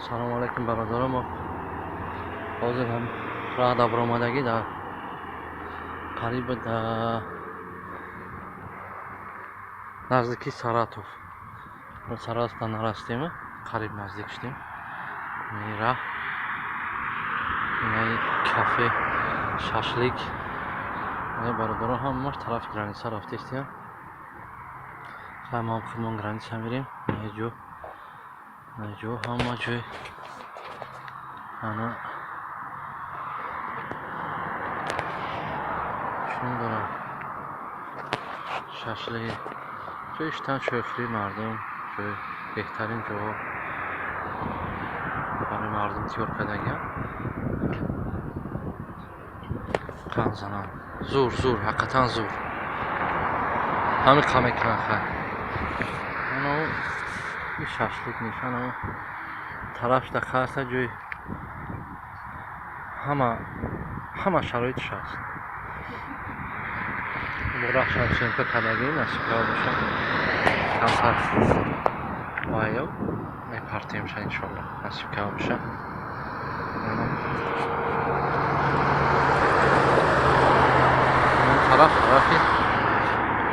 Салому алайкум, бародаро. Мо ҳозир ҳам роҳ дар баромадагӣ дар қариб дар наздики Саратов. Саратовда нарасидем, қариб наздик шудем. Ин раҳ, инаи кафе, шашлик. Бародаро, ҳамаш тарафи граница рафтестиям. Хай, мо ҳам худмон граница мерем. Инаи ҷо, инаи ҷо ҳама ҷой ана чун дорам, шашлик, ҷои шитан, чойхӯрии мардум, ҷои беҳтарин ҷоҳо барои мардум тиёр кардагиам. Қанд зананд, зур, зур, ҳақиқатан зур, ҳамин қа мекунанд. Хай, анау и шашлик нишанау тарафшда хаста, ҷои ҳама ҳама шароитш ҳаст. Бо съёмка кардагӣ, насиб боша, камтар вайо мепартемша, иншолло, насиб боша. Тараф тарафи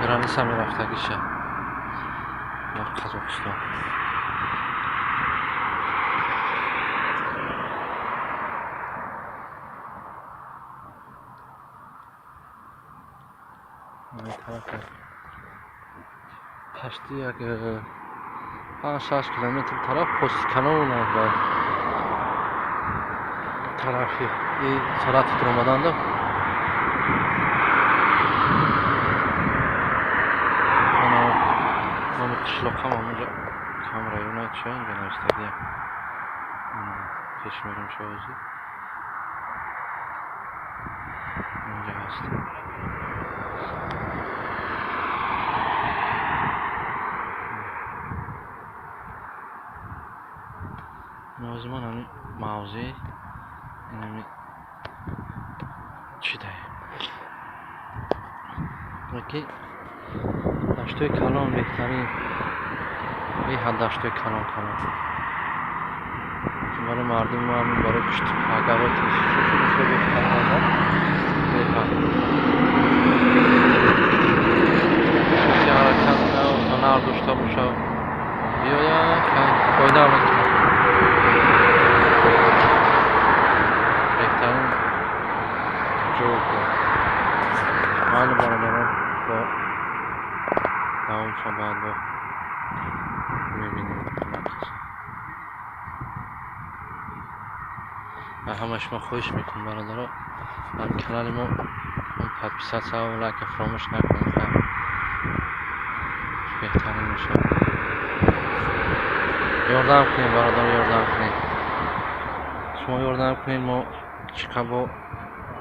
граница мерафтагиша дар Қазоқистон. Тараф почти як 5-6 километр тараф постканона ва тарафи и Саратов дуромаданда. Номи қишлоқам ҳамонҷо кам района чия инҷо навистагиям. Пеш мерем, шоҳозӣ инҷа ҳаст. Нозимон ҳами мавзеъ инами чӣ даем ки даштҳои калон, беҳтарин, беҳад даштҳои калон калон барои мардуми мо, ҳамин барои кишти огород беҳтарин, беҳад касе ҳаракат ҳунар дошта боша, биёяд, фоида мекунад. Беҳтарин ҷо. Майли, бародарон, бо давомша баъд бо мебинем. Ҳама шумо хоҳиш мекунем, бародаро, дар канали мо подписаться, лайка фаромӯш накунед. Хай, беҳтарин мешавад. Ёрдам кунед, бародаро, ёрдам кунед. Шумо ёрдам кунед, мо чӣ қадр бо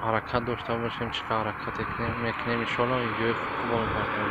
ҳаракат дошта бошем, чӣ қадр ҳаракате мекунем, иншоалло, видеои хуб мепартоем.